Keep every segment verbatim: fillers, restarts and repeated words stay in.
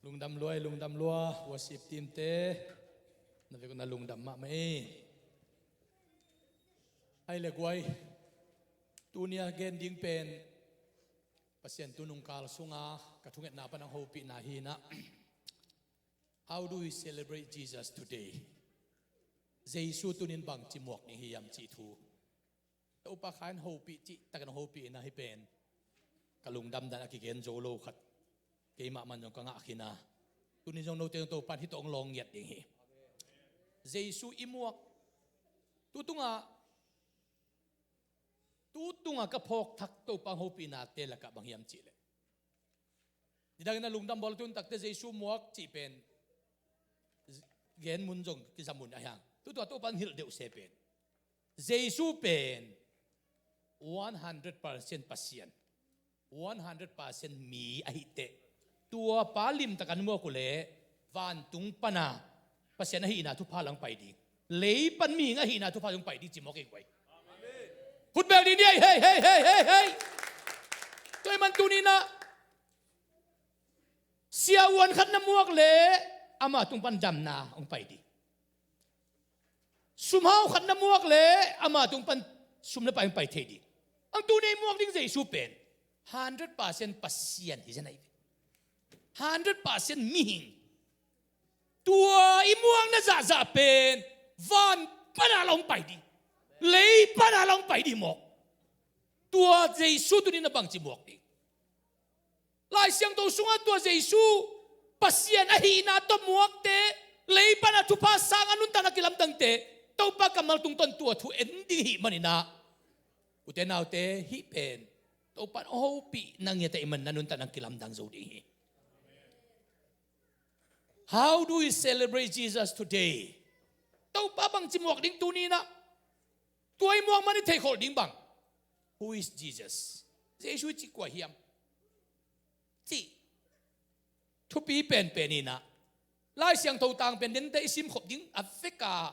Lungdam lua, lungdam lua, worship team te. Na vek un a lungdam mahmah ei. Ai le guai, tunia gen ding pen Pasian tu nungkal sunga ka thungetna pan ang hopihna hi na. How do we celebrate Jesus today? Jesu tunin bangci muak ding hiam cih thu. Topa kha in hopih cih takin hopih ina hi pen. Ka lungdam dan a kigen zo lo khat keimah man zong ka ngah khin a. Tunin zong note zong Topa in hih tawh hong lawng ngiat ding hi. Jesu i muak. Tutunga, tutunga ka phawk thak Topa hong hopihna te lakah bang hiam cih leh. Nidangin a lungdam bawl tun takte Jesu muak cih pen gen mun zong kiza mun a hiang. Tutua Topa in hilh deuh se pen Jesu pen one hundred percent Pasian, one hundred percent mi ahih teh, tua pa limtak an muak uh leh vantung pana Pasian ahihna thupha lang pai ding, lei pan mihing ahihna thupha zong pai ding ci mawk ei guai. Khut bel ding ni ei, hei, hei, hei, hei, hei. Tua ahih man tuni na siavuan khat na muak leh ama tung pan damna hong pai ding. Sumhau khat na muak leh ama tung pan sum le pai hong pai thei ding. Ang tuni i muak ding Jesu pen hundred percent Pasian hi zen ahi ve. Hundred percent mihing. Tua i muakna zahzah pen van pana long pai ding, lei pana long pai ding mawk. Tua Jesu tunin a bangci muak ding. Lai Siangtho sungah tua Jesu Pasian ahihna tawh muakte, lei pana thupha sang a nuntakna kilamdangte Topa kammal tungtawn tua thu en ding hih maninah, ute naute, hih pen Topa in a hopih na ngiat ahih maninah nuntakna kilamdang zo ding hi. How do we celebrate Jesus today? Topa bangci muak ding tuninah? Tua i muak man i theikholh ding bang, who is Jesus? Jesu i cih kua hiam? Cih thupi penpen inah Lai Siangtho tang pen dente i simkhop ding a veka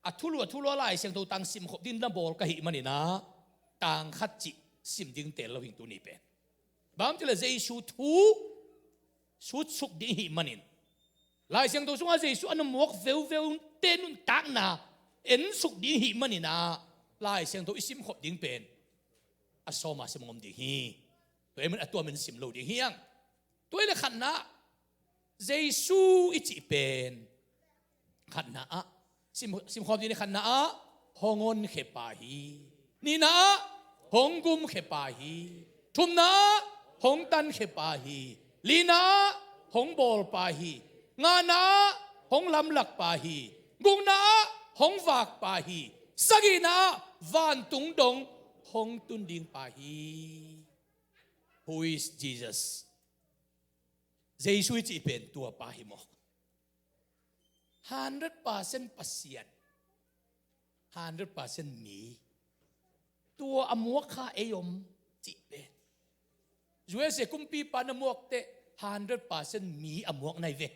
a thulu a thulu a Lai Siangtho tang simkhop ding na bawl ka hih maninah tang khat cih sim ding tel lo hing tuni pen. Bang ci le Jesu thu sutsuk ding hih manin, Lai Siangtho sungah Jesu a na muak veuveu te nuntakna ensuk ding hih maninah Lai Siangtho i simkhop ding pen a sawma sim ngom ding hi. Tua i man a tua man sim lo ding hi ang. Tua i le khatna Jesu i cih pen khatna ah sim, simkhawm ding ni. Khatna ah hong honkhia pa hi. Nihna ah hong gumkhia pa hi. Thumna ah hong tankhia pa hi. Lina ah hong bawl pa hi. Ngana ah hong lamlak pa hi. Gukna ah hong vak pa hi. Sagihna ah vantung dong hong tun ding pa hi. Who is Jesus? Jesu i cih pen tua pa hi mawk. Hundred percent Pasian, hundred percent mi. Tua a muak kha ei om cih pen. U S A kumpipa na muak teh hundred percent mi a muak na hi ve.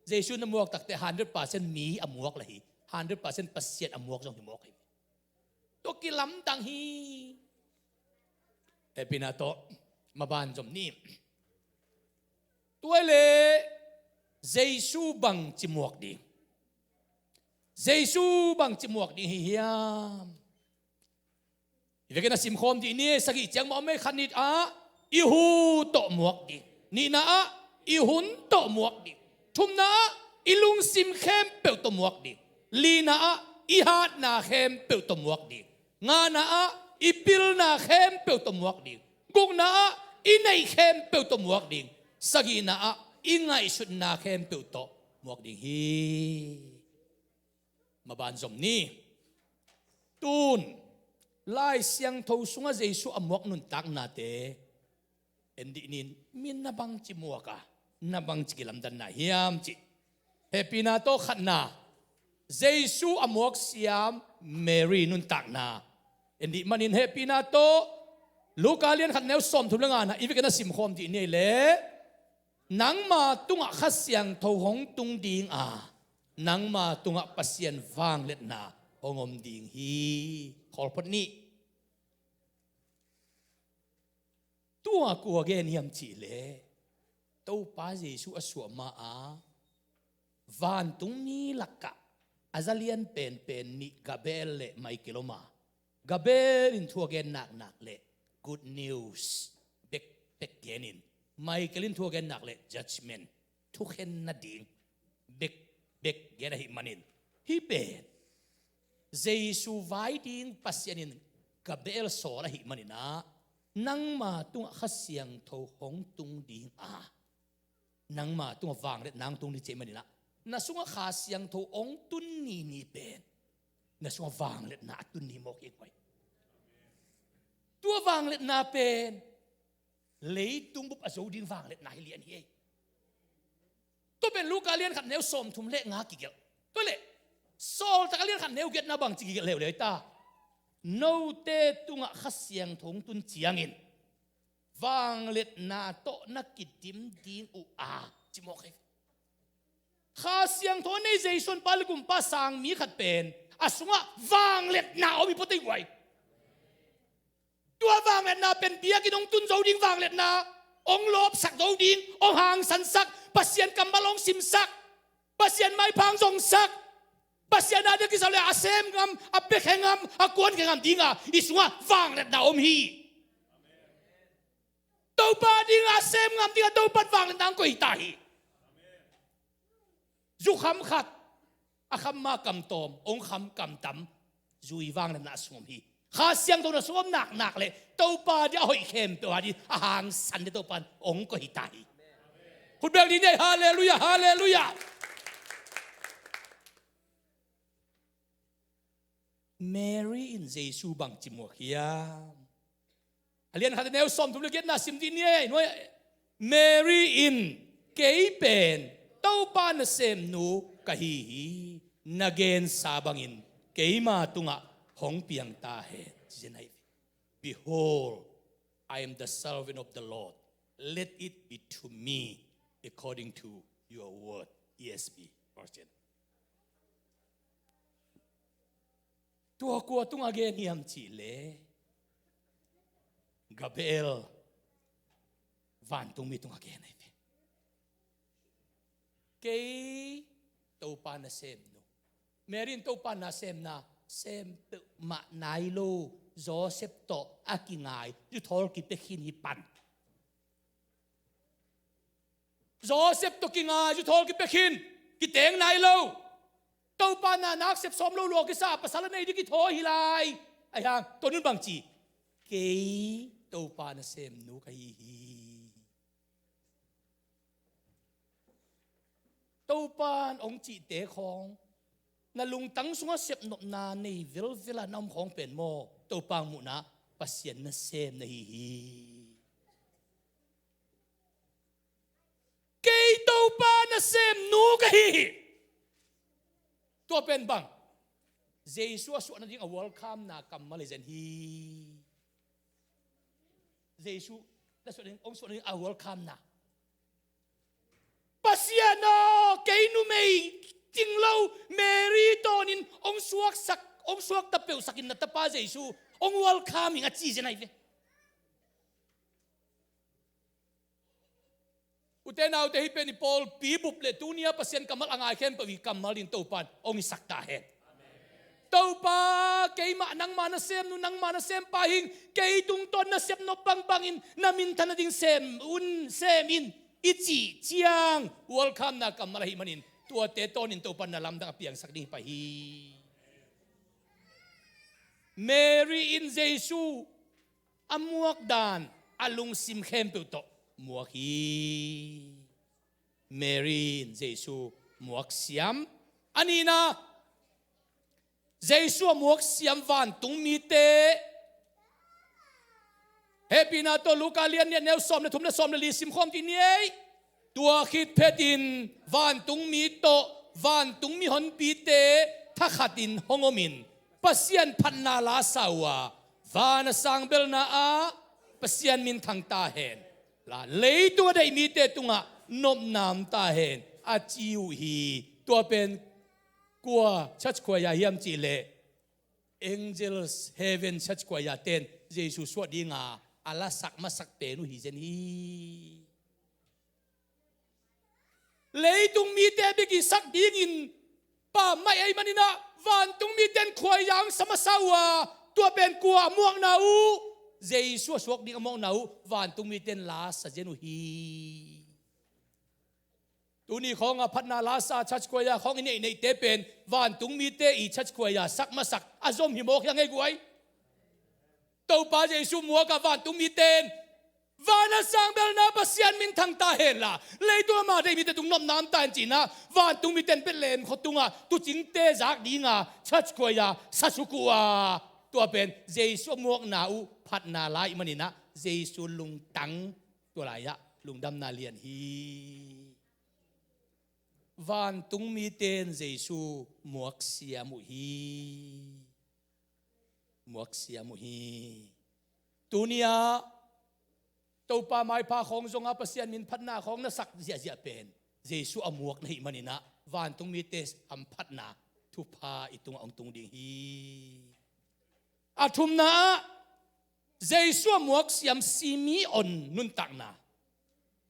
Jesu na muak tak teh hundred percent mi a muak la hi. Hundred percent Pasian a muak zong hi mawk hi ve. Tua kilamdang hi. Hehpihna tawh maban zom ni. Tua i le Jesu bangci muak ding? Jesu bangci muak ding hi hiam? I vekin a simkhawm dih ni. Sagih ciang mah om ei. Khat ni ah i hu tawh muak ding. Nihna ah i hun tawh muak ding. Thumna ah i lungsim khempeuh tawh muak ding. Lina ah i hatna khempeuh tawh muak ding. Ngana ah i pilna khempeuh tawh muak ding. Gukna ah i neih khempeuh tawh muak ding. Sagihna ah i ngaihsutna khempeuh tawh muak ding hi. Maban zom ni. Tun Lai Siangtho sungah Jesu a muak nuntaknate en dih ni. Mi na bangci muak a, na bangci kilamdanna hiam cih. Hehpihna tawh khatna, Jesu a muak siam Mary nuntakna en dih manin, hehpihna tawh Luka lian khat neu sawmthum le ngana i vekin a simkhawm dih ni le, nangma tungah Kha Siangtho hong tung ding a, nangma tungah Pasian vangliatna hong om ding hi. Khawlphot ni. Tua kua gen hiam cih leh Topa Jesu a suah ma-a vantungmi lakah a zalian penpen nih Gabriel le Michael om a, Gabriel in thu a gen naknak le good news bekbek genin, Michael in thu a gen nak le judgment, thukhen nading bekbek gen ahih manin, hih pen Jesu vai ding Pasian in Gabriel sawl ahih manin ah, nangma tungah Kha Siangtho hong tung ding a, nangma tungah vangliatna hong tung ding cih manin ah, na sungah Kha Siangtho hong tun ni ni pen na sungah vangliatna a tun ni mawk hi guai. Tua vangliatna pen leitung bup a zo ding vangliatna hi lian hi ei. Tua pen Luka lian khat neu sawmthum le nga kigelh. Tua leh Sawltak a lian khat neu giatna bang ci kigelh leuleu ta. Note tungah Kha Siangtho hong tun ciangin vangliatna tawh na kidim ding uh a, ci mawk hi. Kha Siangtho a nei Jesu honpa le gumpa sang mi khat pen a sungah vangliatna a om hi pua tei guai. Tua vangliatna pen biakinn hong tun zo ding vangliatna, hong lawpsak zo ding, hong hangsansak, Pasian kammal hong simsak, Pasian maipha hong zongsak, Pasian a ding kisam le a sem ngam, a pia khe ngam, a kuan khe ngam dinga i sungah vangliatna om hi. Topa dinga a sem ngam dinga Topa vangliatna hong koih ta hi. Zukham khat a kham ma kamtawm, hong kham kamtam, zui vangliatna a sung om hi. Kha Siangtho na sung om naknak le Topa dia a hoih khempeuh a ding a hangsan dia Topa in hong koih ta hi. Khut beng dih ni ei, halleluiah, halleluiah. Mary in Jesu bangci muak hiam? A lian khat a neu sawmthum le giatna sim dih ni ei. Nuai, Mary in, kei pen Topa nasemnu ka hi hi, na gensa bangin keima tungah hong piang ta hen, ci zen ahi. Behold, I am the servant of the Lord. Let it be to me according to your word. E S V version. Tua kua tungah gen hiam cih leh Gabriel, vantungmi tungah gen ahi ve. Kei Topa nasemnu. Mary in Topa nasemna sem peuhmah nai lo Joseph tawh a kingai zuthawl kipia khin hi pan. Joseph tawh kingai zuthawl kipia khin, kiteng nai lo. Topa na nak sep sawm lo lua kisa, pasal a nei ding kithawi hi lai. Ahi hang tua nun bangci, kei Topa nasemnu ka hi hi. Topa in hong cihte khawng na lungtang sungah sepnopna nei velvel a na om khawng pen maw, Topa muhna Pasian nasem na hi hi. Kei Topa nasemnu ka hi hi. Tua pen bang, Jesu a suah nading a welcome na kammal hi zen hi. Jesu na suah nading, hong suah nading a welcome na. Pasian aw, kei numei ting lo Mary tawnin hong suaksak, hong suakta peuhsakin na tapa Jesu hong welcome ing a ci zen ahi ve. Ute naute, hih pen i pawlpi bup le tuni-a Pasian kammal a ngai khempeuh i kammal ding Topa in hong hisak ta hen. Topa, keimah nangma nasemnu, nangma nasempa hing, kei tungtawn na sepnop bangbangin na minthan nading sem un, sem in, i cih ciang welcome na kammal ahih manin tuate tawnin Topa in na lamdang a piangsak ding hi pah hi. Mary in Jesu a muak dan a lungsim khempeuh tawh muak hi. Mary in Jesu muak siam. A nihna, Jesu a muak siam vantung mite. Hehpihna tawh Luka lian nih a neu sawm le thum le sawm le li sim khawm dih ni ei. Tua khit phetin vantungmi tawh vantungmi honpite thakhatin hong omin Pasian phatna la sa uh a, van a sang belna ah Pasian minthang ta hen la, leitung a deih mite tungah nopna om ta hen, a ci uh hi. Tua pen kua church choir hiam cih leh Angels Heaven Church Choir ten Jesu suah dinga a lasak masak pen uh hi zen hi. Leitung mite bek i sak dingin pammaih ahih manin ah, vantung mite in khuaiza hong sa masa uh a, tua pen kua a muakna uh? Jesu a suak ding a muakna uh vantung mite in la sa zen uh hi. Tuni khawng a phatna la sa church khuaiza khawng i neihneihte pen vantung mite i church khuaiza sak masak a zom hi mawk hiang ei guai. Topa Jesu muak a vantung mite in, van a sang belna Pasian minthang ta hen la, leitung a ama deih mite tung nopna om ta hen ci-in ah, vantung mite in Bethlehem khua tungah tuucingte zak ding a church khuaiza sa suk uh a, tua pen Jesu a muakna uh phatna la ahih manin ah, Jesu lungtang tua lai-ah lungdamna lian hi. Vantung mite in Jesu muak siam uh hi. Muak siam uh hi. Tuni-ah Topa maipha khawng zong a Pasian min phatna khawng na sak ziahziah pen Jesu a muak na hih manin ah, vantung mite hamphatna thupha i tungah hong tung ding hi. A thumna ah, Jesu a muak siam Simeon nuntakna.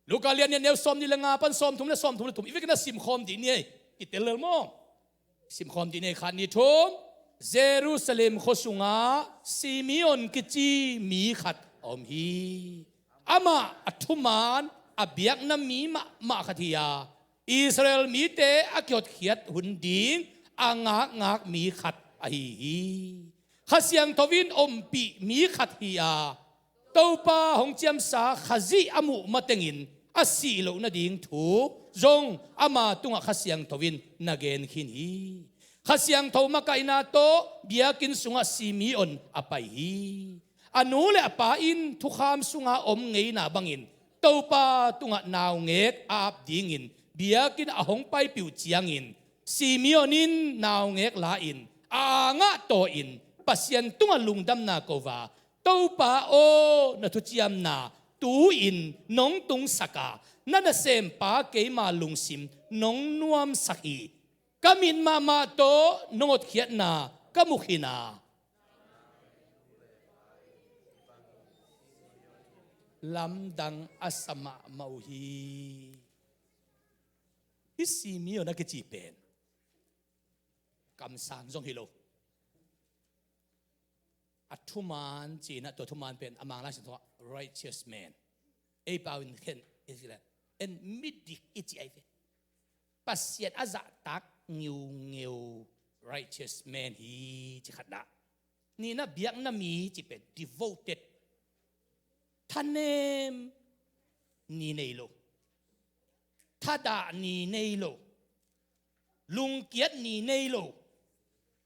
Luka lian nih, a neu sawmnih le nga pan sawmthum le sawmthum le thum i vekin a simkhawm dih ni ei. Kitel lel maw? Simkhawm dih ni ei, khat, nih, thum. Jerusalem khua sungah Simeon kici mi khat a om hi. Amah a thuman a biakna mi mahmah khat hi-a, Israel mite a kihotkhiat hun ding a ngakngak mi khat ahi hi. Kha Siangtho in ompih mi khat hi-a, Topa hong ciamsa Khazih a muh matengin a sih loh nading thu zong ama tungah Kha Siangtho in na gen khin hi. Kha Siangtho makaihna tawh biakinn sungah Simeon a pai hi. A nu le a pa in thukham sunga om ngeina bangin Topa tungah naungek a ap dingin biakinn a hong paipih uh ciangin, Simeon in naungek la-in a angah tawhin Pasian tungah lungdamna ko a, Topa aw, na thuciamna tu-in nong tungsak a, na nasempa keima lungsim nong nuamsak hi. Ka mit mahmah tawh nong hotkhiatna ka mu khin a, lamdang a sa mahmah uh hi. Hih Simeon a kici pen kamsang zong hi lo. A thuman ci-in ah, tua thuman pen a Manglai Siangtho ah righteous man. Ei pau in khen i ci leh, en midik i ci ahi ve. Pasian a zahtak ngeungeu, righteous man hi ci khatna. Nihna, biakna mi ci pen devoted. Thanem ni nei lo. Thadah ni nei lo. Lungkiat ni nei lo.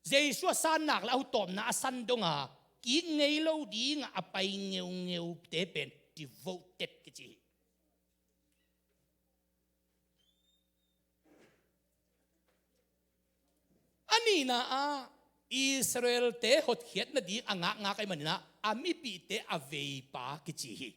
Jesu a san nak le a hutawpna a san donga kik ngei lo dinga a pai ngeungeute pen devoted kici hi. A nihna ah, Israel-te hotkhiat nading a ngakngak ahih manin ah, a mipihte a veipa kici hi.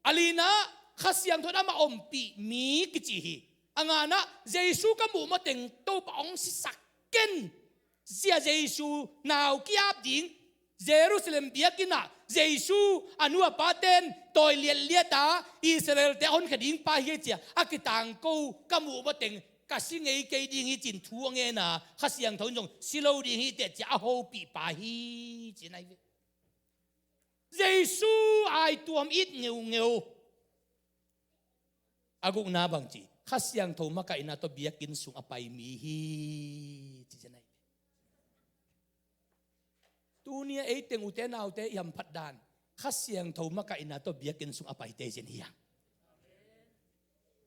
A lina, Kha Siangtho in amah ompih mi kici hi. A ngana, Jesu ka muh mateng Topa hong sisak ken. Zia Jesu nau ki-ap ding, Jerusalem biakinn ah Jesu a nu a paten tawi liatliat a, Israel-te a honkhia ding pa hi ci-a a kitangko ka muh mateng ka si ngei kei ding hi ci-in thu a ngen a, Kha Siangtho in zong si lo ding hi teh ci-a a hopih pa hi ci-in ahi ve. Jesu aituam it ngeungeu. A gukna bang ci, Kha Siangtho makaihna tawh biakinn sung a pai mi hi ci-in ahi ve. Tuni-a eiteng ute naute i hamphat dan, Kha Siangtho makaihna tawh biakinn sung a paite zen hi hang.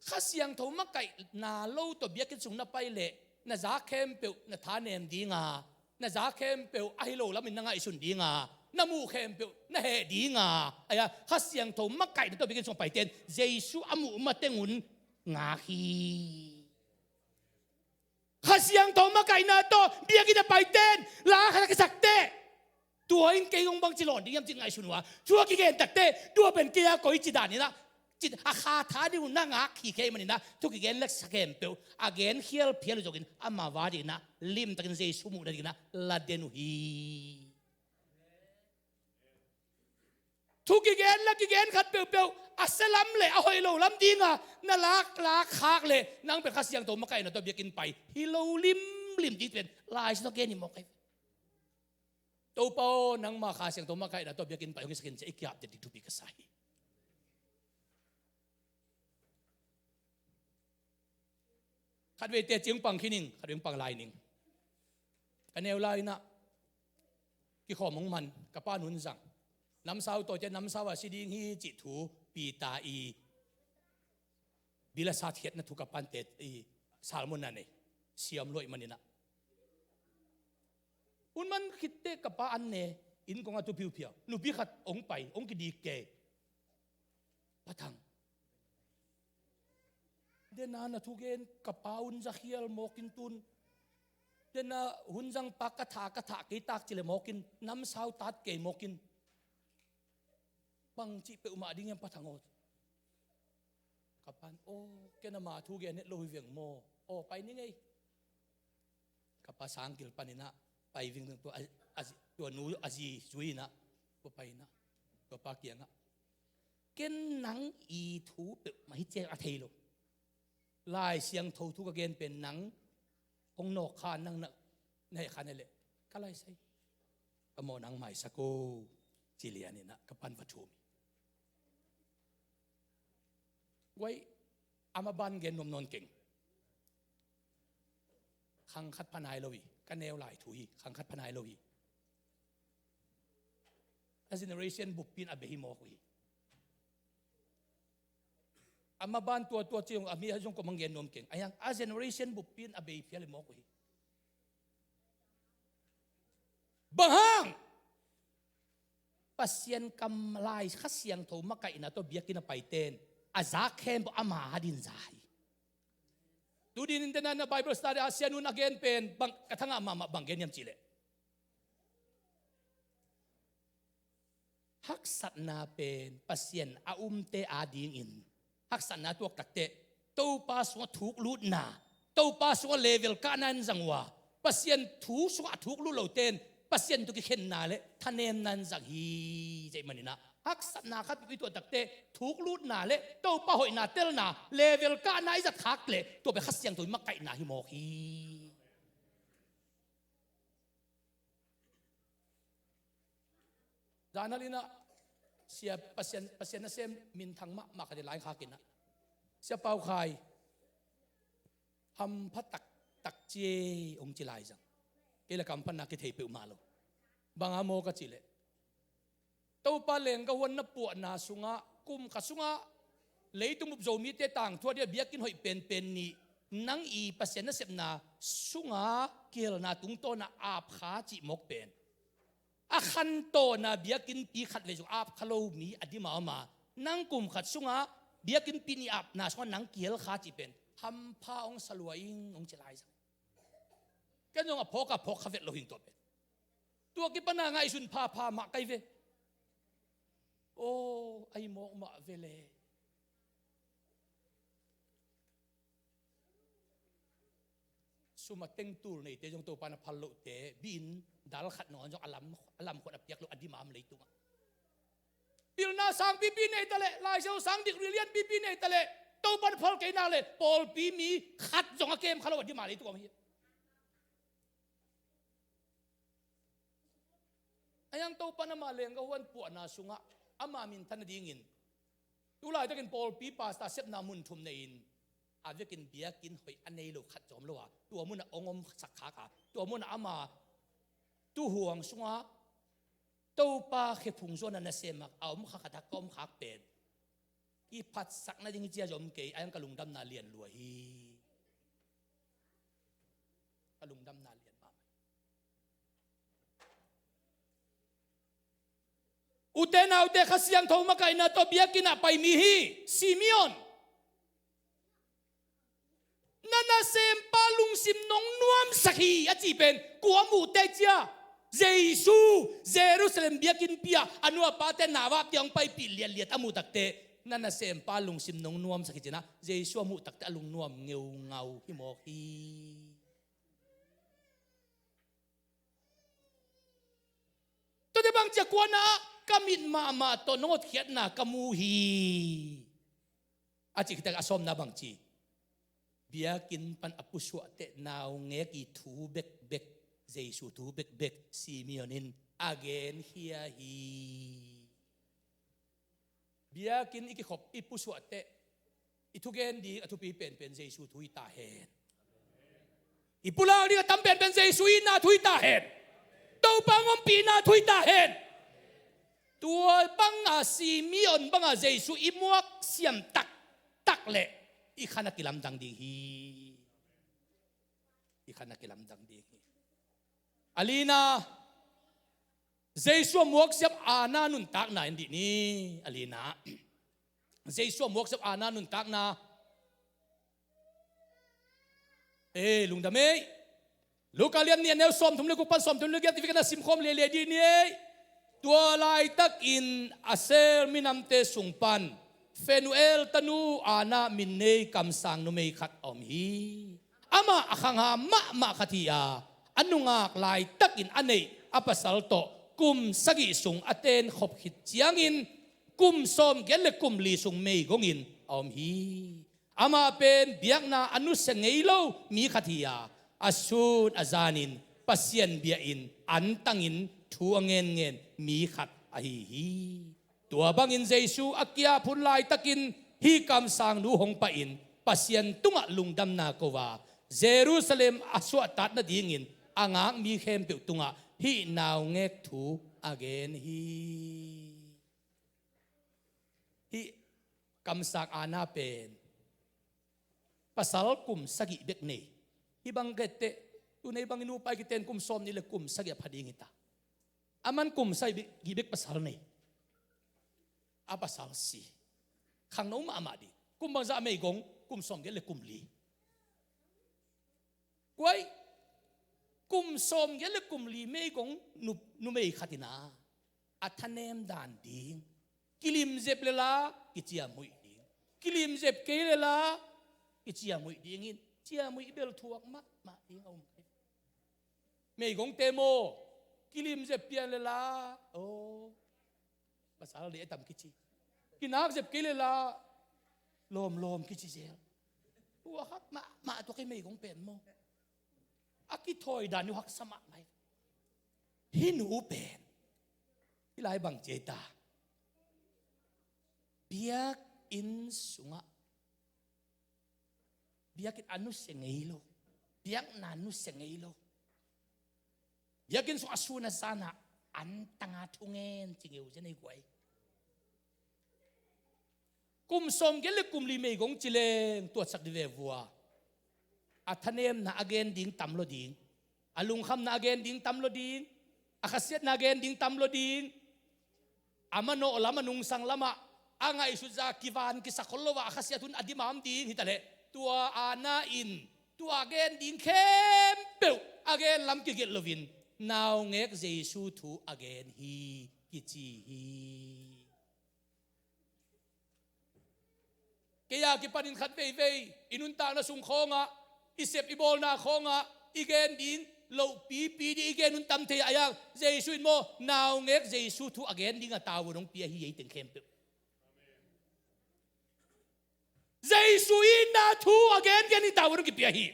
Kha Siangtho makaihna lo tawh biakinn sung na pai leh, na za khempeuh na thanem dinga, na za khempeuh ahi lo lamin na ngaihsun dinga, na muh khempeuh na heh dinga. Aia, Kha Siangtho makaihna tawh biakinn sung a paite in Jesu a muh mateng un ngak hi. Kha Siangtho makaihna tawh biakinn a paite in la khat a kisak teh, tua in kei hong bangci lawn ding hiam ci-in ngaihsun uh a, thu a kigen tak teh, tua pen kei a koici dan in ah, ci-in a kha tha ding uh na ngak hi kei manin ah, thu kigen le sa khempeuh a gen khial phial uh zongin ama va dingin ah, limtakin Jesu muh nadingin ah la den uh hi. Thu kigen la kigen khat peuhpeuh a sia lam le a hoih lo lam dinga na lak lak khak le nang pen Kha Siangtho makaihna tawh biakinn pai hi lo limlim ding pen Lai Siangtho gen hi mawk hi. Topa aw, nangma Kha Siangtho makaihna tawh biakinn pai hong hisak in ci-a i kiap ding thupi ka sa hi. Khatvei teci hong pang khin ing, khatvei hong pang lai ning. Ka neu lai-in ah kikhawm hong man, ka pa in hun zang. Namsau tawite namsau a si ding hi cih thu Peter i bil a sat khiatna thu ka pa in teci salmon a nei. Siam lua ahih manin ah. Hun man khit teh ka pa an ne, inn kong a tu phiuphiau. Nupi khat hong pai, hong kidik kei. Pa Thang. Dena na thugen ka pa hun za khial mawk in tun. Dena hun zang pa ka tha, ka tha kei tak ci leh mawk in, namsau tat kei mawk in. Bangci peuhmah ding hiam Pa Thang aw. Ka pa in, aw, ken ama thugen het lo hi veng maw. Aw, pai ning ei. Ka pa sangkil panin ah pai vingving tua, a, a, tua nu a zi zui-in ah tua pai-in ah tua pa kiangah, ken nang i thu peuhmah hi ciang a thei lo. Lai Siangtho thu ka gen pen nang hong nawk kha, nang na, na heh kha na leh ka lai sai. Ka mawh nang maisak o, ci lianin ah ka pa in va thum hi. Guai, a maban gen nuam nawn keng. Khang khat pha nai lo hi, ka neu lai thu hi, khang khat pha nai lo hi. A generation buppi in a bei hi mawk uh hi. A maban tua tua ci zong, a mi zong kua mang gen nuam keng. A hiang, a generation buppi in a bei phial hi mawk uh hi. Bang hang? Pasian kam lai Kha Siangtho makaihna tawh biakinn a paite in a za khempeuh ama adingin za hi. Tu dinin tena na Bible study a sian un a gen pen bang, ka thangah mahmah bang gen hiam cih leh, haksatna pen Pasian a umte adingin haksatna tuak takteh Topa sungah thuklutna, Topa sungah level kahna in zang uh a, Pasian thu sungah a thuklut lote in Pasian tawh kikhenna le thanemna in zang hi. Cih manin ah haksatna khat i tuah takteh thuklutna le Topa hoihna telna, level kahna i zat khak leh tua pen Kha Siangtho i makaihna hi mawk hi. Zanhal in ah sia Pasian, Pasian nasem minthang mahmah khat i lai khak in ah, Sia Pau Khai, hampha taktak ci ei, hong ci lai zang. Kei la ka hamphatna kithei peuhmah lo. Bang a maw ka cih leh, Topa lenggah huan na puahna sungah kum khat sungah leitung bup Zomite tangthu a dia biakinn hoih penpen nih, nang i Pasian nasepna sungah kihelna tungtawn a ap kha cih mawk pen, a khantohna biakinnpi khatvei zong ap kha lo mi a dim a om a, nang kum khat sungah biakinnpi nih apna sungah nang kihel kha cih pen hampha hong sa lua ing, hong ci lai zang. Ken zong a phawk a phawk kha vet lo hing tua pen. Tua kipan a ngaihsun phapha mah kai ve. Aw, a hi mawk mah ve le. Sum a teng tul neite zong Topa na phal lohte, biin dal khat nangawn zong a lam, a lam khuan a piak lo a dim a om leitungah. Pilna sang pipi nei ta leh, Lai Siangtho sang degree lian pipi nei ta leh, Topa na phal kei nak leh pawlpi mi khat zong a kem kha lo a dim a leitung om hi. A hiang Topa in ama lenggah huan puahna sungah ama minthan nadingin tu laitakin pawlpi pastor sepna mun thum nei-in a vekin biakinn hoih a nei lo khat zong om lo a, tua munah hong omsak khak a, tua munah ama tuuhuang sungah Topa khephung zuan a nasem a om kha khat a ka om khak pen kiphatsak nading hi ci a zong om kei, a hiang ka lungdamna lian lua hi. Ka lungdamna lian mahmah hi. Ute naute, Kha Siangtho makaihna tawh biakinn ah pai mi hi. Simeon, na nasempa lungsim nong nuamsak hi a cih pen kua muh tei cia? Jesu, Jerusalem biakinnpi ah a nu a pate na vapte hong paipih liatliat a muh takteh, na nasempa lungsim nong nuamsak hi ci-in ah Jesu a muh takteh a lungnuam ngeungau hi mawk hi. Tuate bang cia kuana ah ka mit mahmah tawh nong hotkhiatna ka mu hi. A cih khit tak a sawmna bang ci? Biakinn pan a pusuah teh naungek i thu bekbek, Jesu thu bekbek Simeon in a genkhia hi. Biakinn i kikhop, i pusuah teh, i thugen ding a thupi penpen Jesu thu hi ta hen. I pulak ding a tam penpen Jesu itna thu hi ta hen. Topa hong ompihna thu hi ta hen. Tua banga Simeon banga Jesu i muak siam taktak leh i khan a kilamdang ding hi. I khan a kilamdang ding hi. A lina, Jesu a muak siam Anna nuntakna en dih ni. A lina, Jesu a muak siam Anna nuntakna. Ei, lungdam ei. Luka lian nih a neu sawmthum le guk pan sawmthum le giat i vekpi-in a simkhawm leilei dih ni ei. Tua laitakin Aser minamte sung pan Phanuel tanu Anna min nei kamsang numei khat a om hi. Amah a khangha mahmah khat hi a, a nungak laitakin a neih a pasal tawh kum sagih sung a tenkhop khit ciangin kum sawmgiat le kum li sung meigongin a om hi. Amah pen biakna a nusia ngei lo mi khat hi a, a sun a zanin Pasian bia-in antangin thu a ngenngen mi khat ahi hi. Tua bangin Jesu a kiap hun laitakin hih kamsangnu hong pai-in Pasian tungah lungdamna ko a, Jerusalem a suahtak nadingin a ngak mi khempeuh tungah hih naungek thu a gen hi. Hih kamsang Anna pen pasal kum sagih bek nei. Hih bang ka et teh, tu nei bangin nupa i kiten kum sawmnih le kum sagih a pha ding hi ta. Aman kum sagih bek pasal nei. A pasal si. Khangno mahmah ding. Kum bangzah meigong, kum sawmgiat le kum li. Kuai, kum sawmgiat le kum li meigong nu, numei khat in a, a thanem dan ding. Kilimzep le la, kiciamhuih ding. Kilimzep kei le la, kiciamhuih ding in. Ciamhuih bel thuak mahmah ding a um kei. Meigongte maw, kilimzep pian le la, aw, pasal dei a tam kici. Kinakzep kei le la, lawmlawm kici zel. Tua khat mahmah tua kei meigong pen maw. A kithawi dan uh haksa mahmah hi. Hih nu pen. Hih lai bang ci ei ta. Biakinn sungah biakinn a nusia ngei lo. Biakna a nusia ngei lo. Biakinn sung a sun a zan a antanga thungen ci ngeu zen ei guai. Kum sawmgiat le kum li meigong ci leng tuatsak dih ve vua. A thanemna a gen ding tam lo ding. A lungkhamna a gen ding tam lo ding. A khasiatna a gen ding tam lo ding. A manawh lam a nungsang lamah a ngaihsut zah kivan kisa khol lo a, a khasiat hun a dimam ding hi ta leh, tua Anna in tua a gen ding khempeuh a gen lam kigelh loin naungek Jesu thu a gen hi kici hi. Kei a kipanin khat veivei i nuntakna sung khawngah, i sep i bawlna khawngah i gen ding lohpipi ding i gen hun tam thei a, a yang Jesu in maw, naungek Jesu thu a gen ding a tavuan hong pia hi ei teng khempeuh. Jesu itna thu a gengen i tavuan hong kipia hi.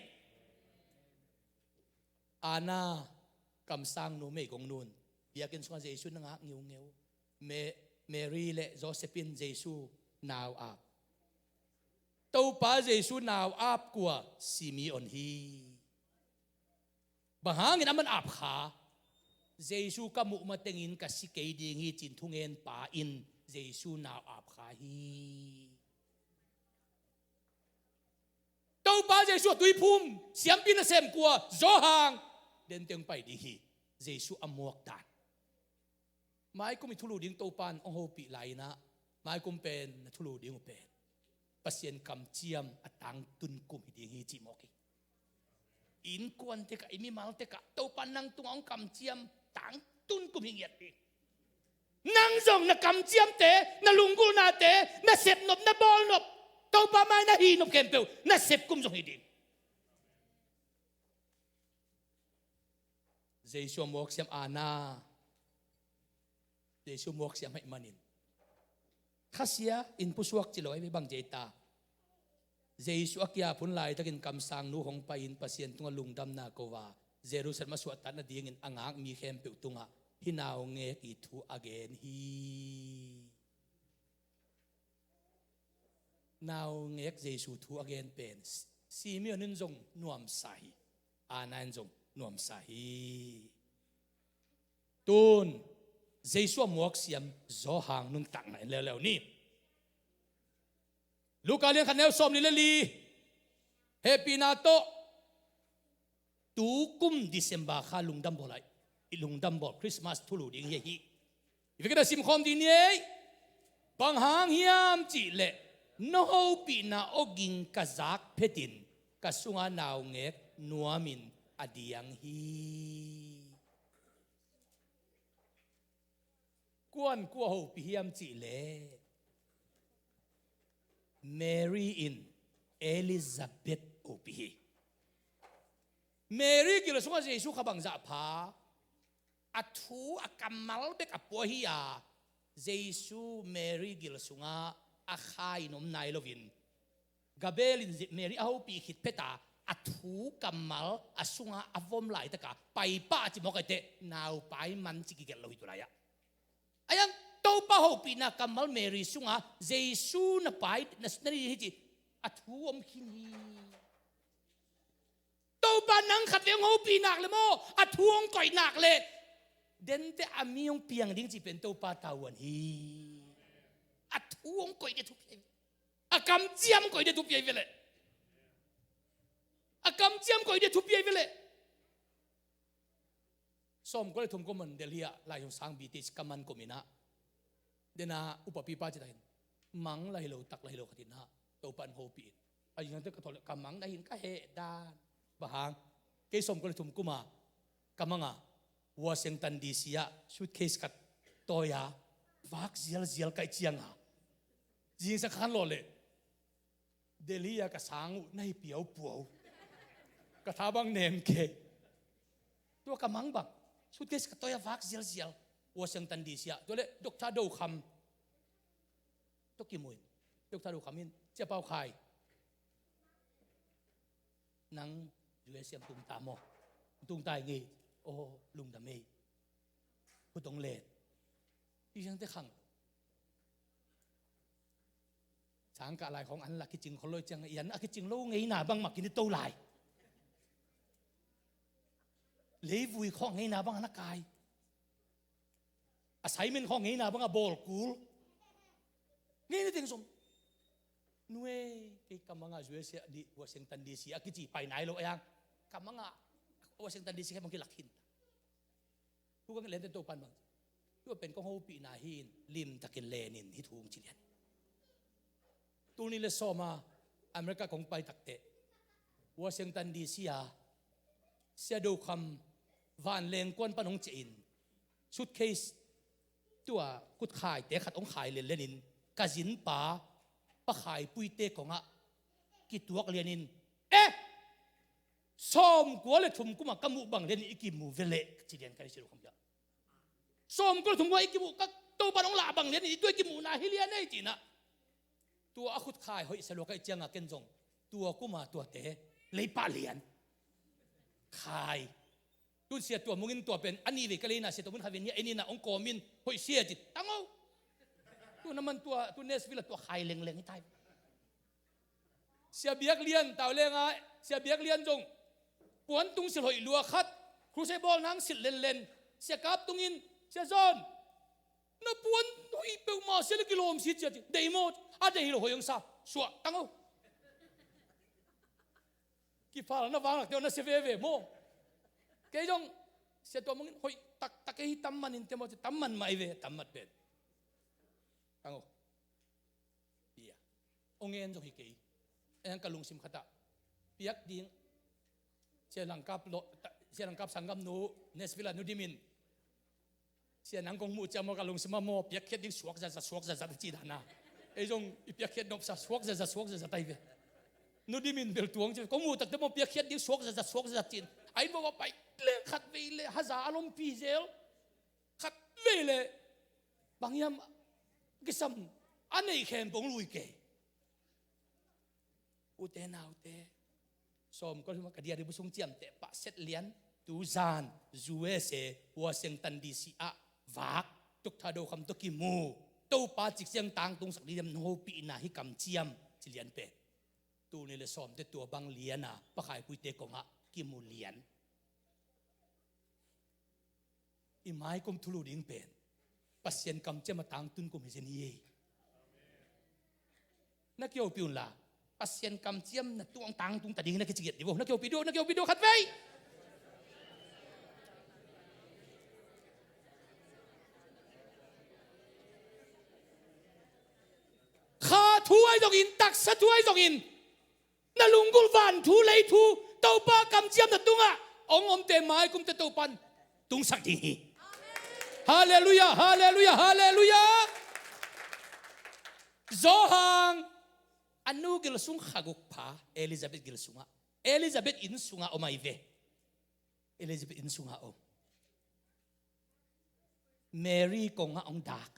Anna, kamsangnu meigongnu in biakinn sungah Jesu na ngak ngeungeu. Me-, Mary le Joseph in Jesu nau ap. Topa Jesu nau ap kua? Simeon hi. Bang hangin aman ap kha? Jesu ka muh matengin ka si kei ding hi ci-in thungen pa in Jesu nau ap kha hi. Topa Jesu a tuiphum siampi nasem kua? Johan. Den teng pai ding hi. Jesu a muak dan. Maikum i thulu ding Topa in hong hopih lai-in ah, maikum pen na thulu ding uh pen Pasian kamciam a tangtun kum hi ding hi cih mawk hi. I innkuan tekah, i mimal tekah Topa nang tungah hong kamciam tangtun kum hi ngiat ding. Nang zong na kamciamte, na lunggulhnate, na sepnop, na bawlnop, Topa mai na hihnop khempeuh na sep kum zong hi ding. Jesu a muak siam Anna. Jesu muak siam ahih manin, khasia in pusuak ci lo ahi ve, bang ci ei ta. Jesu a kiap hun laitakin kamsangnu hong pai-in Pasian tungah lungdamna ko a, Jerusalem a suahtak nadingin a ngak mi khempeuh tungah hih naungek i thu a gen hi. Naungek Jesu thu a gen pen Simeon in zong nuamsa hi. Anna in zong nuamsa hi. Tun Jesu a muak siam Johan nuntakna en leuleu ni. Luka lian khat neu sawmli le li. Hehpihna tawh tu kum December kha lungdam bawl ai. I lungdam bawl Christmas thulu ding hi ahi. I vekina simkhawm ding ni ei. Bang hang hiam cihleh, na hopihna awging ka zak phetin ka sunga naungek nuamin a diang hi. Kuan kua hopih hiam cihleh, Mary in Elizabeth hopih hi. Mary gil sungah Jesu kha bangzah pha, a thu a kammal bek a pua hi a, Jesu Mary gil sungah a kha in om nai loin, Gabriel in Mary a hopih khit phet a, a thu kammal a sungah a vom laitaka paipah a ci mawk aiteh, naupai man ci kigelh lo hi tulai-ah. Aiang Topa hopihna kammal Mary sungah Jesu na pai na, na ni hi ci, a thu om khin hi. Topa nang khat vei hong hopih nak le maw, a thu hong koih nak le, dente a mi hong piang ding ci pen Topa tavuan hi. A thu hong koih dia thupi ahi ve. A kamciam koih dia thupi ahi ve leh. A kamciam koih dia thupi ahi ve leh. Sawmkua le thum kum man Delhi ah lai hong sang B T C ka man kum inah, dena upapipa ci tahin, mang la hi lo, tak la hi lo khat inah, Topa in hopih in. A yingte ka thawl ka mang na hin ka heh dan. Bang hang, kei sawmkua le thum kuma ka manga Washington D C ah suitcase ka tawi a, vak zialzial ka hih cianga, zingsa khan lawh leh Delhi ah ka sang uh na hi piaupuau. Ka tha bang nem kei. Tua ka mang bang, suitcase ka tawi a vak zialzial Washington D C ah. Tua le Doctor Do Kham tawh kimu in, Doctor Do Kham in, Sia Pau Khai, nang U S A hong tung ta maw? Hong tung ta ing ei. Aw, lungdam ei. Khut hong len. Hih ciangte khang. Sangkah lai khawng an la kicing khol lo ciang, i an a kicing lo ngeina bang mah kini to lai. Leivui khawng ngeina bang an a kai. Assignment khawng ngeina bang a bawl kul. Ngeina teng zom. Nu ei, kei ka manga U S A di, Washington D C a kici pai nai lo a yang. Ka manga Washington D C khe bang kilak hin. Thu ka ngen lente Topan bang, tua pen kong hopihna hi in, limtakin lenin hih thu hong ci lian. Tul nih le sawma America kong pai takteh, Washington D C a Sia Do Kham vanleng kuan pan hong ciah in, suitcase tua kutkhaite khat hong khai lenlenin, ka zinpa pa khaipuite kongah kituak lianin, eh, sawmkua le thum kuma ka muh bang lianin i kimu ve leh, ka ci lian ka hi Sia Do Kham kiang. Sawmkua le thum kuma i kimuh, ka Topan hong lah bang lianin i tua i kimuhna hi lian ei, ci inah. Tua a khutkhai hoih sa lua ka hih cianga ken zong tua kuma tuate leipah lian. Khai. Tun Sia Tua Mung in tua pen a nih vei ka leina, Sia Tua Mung kha vei nia, ei nina hong kawmin hoih sia ci. Tango. Tu na man tua, tu Nashville a tua khai lengleng hi tai. Sia Biak Lian, tau lenga, Sia Biak Lian zong puan tung silh hoih lua khat, crusade bawl nang silh lenlen. Sia Kap Tung in, Sia John, na puan hoih peuhmah sia le kilawm si cia ci. Dei maw? A dei hi lo, hoih hong sa. Suah, tango. Kiphalna vanglak teuh na sia veve maw? Kei zong Sia Tua Mung in hoih taktak ei hi, tam man in te maw ci, tam man mah ei ve, tam man pen. Tango. Pia. Hong ngen zong hi kei. Eng ka lungsim khatah piak ding. Sia Langkap lo, ta-, Sia Langkap sanggamnu, Nashville a Nu Dim in, Sia nang kong muh ciang maw ka lungsim ah maw piakkhiat ding suak zatzat, suak zatzat a ci dan a. Ei zong i piakkhiat nopsa suak zatzat, suak zatzat ahi ve. Nu Dim in bel tuang ci, kong muh takte maw piakkhiat ding suak zatzat, suak zatzat ci in. A inn vava pai leng khat vei le haza a lompi zel. Khat vei le Bang hiam kisam a neih khempeuh hong lui kei. Ute naute, sawm kua leh thum ka dia di busung ciamteh pah set lian, tuzan U S A Washington D C ah vak, Doctor Do Kham tawh kimu, Topa cik siang tangtungsak ding hiam, nong hopihna hi kamciam, ci lian pen. Tul nih le sawmte tua bang lian a, pakhaipuite kongah kimu lian. I maikum thulu ding pen Pasian kamciam a tangtun kum hi zen hi ei. Na kihopih un la, Pasian kamciam na tuang tangtung ta ding na kici ngiat di vo. Na kihopih dih, na kihopih dih khat vei. Kha thu ahi zongin, taksa thu ahi zongin, na lunggulh van thu lei thu, Topa kamciam na tungah hong omte maikumte Topan tungsak ding hi. Halleluiah, halleluiah, halleluiah. Johan a nu gil sung kha guk pha, Elizabeth gil sungah, Elizabeth inn sungah om ahi ve. Elizabeth inn sungah om. Mary kongah hong dak.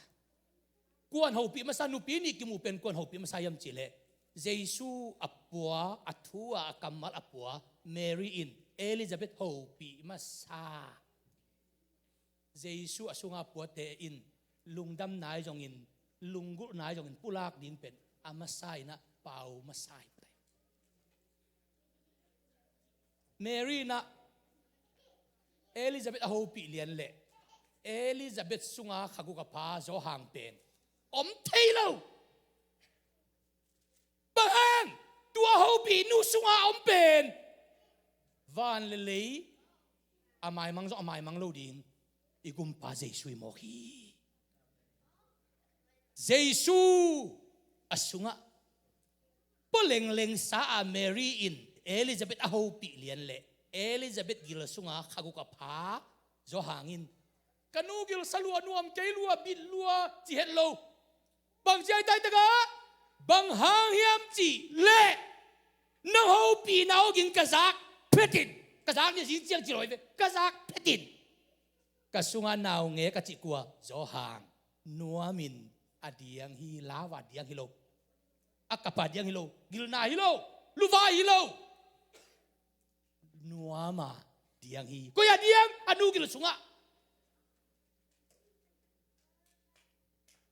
Kuan hopih masa, nupi nih kimu pen kuan hopih masa hiam cih leh, Jesu a pua, a thu a, a kammal a pua Mary in Elizabeth hopih masa. Jesu a sunga puate in lungdamna ahi zongin, lunggulhna ahi zongin pulak ding pen a masa in ah pau masa hi. Mary in ah Elizabeth a hopih lian leh Elizabeth sunga kha guk a pha Johan pen om thei lo. Bang hang? Tua hopih nu sunga om pen van le lei a maimang zong a maimang lo ding i Gumpa Jesu i mawk hi. Jesu a sungah pua lengleng sa a Mary in Elizabeth a hopih lian leh Elizabeth gil sunga kha guk a pha Johan in, ka nu gil sa lua nuam, kei lua bit lua ci het lo. Bang ci a i tai takah, bang hang hiam cih leh nong hopihna awging ka zak phetin, ka zak ni zing ciang ci lo hi ve, ka zak phetin ka sunga naungek a cih kua? Johan. Nuamin a diang hi, lau a diang hi lo, a kap a diang hi lo, gilna hi lo, luvai hi lo. Nuam a diang hi. Koi a diang? A nu gil sungah.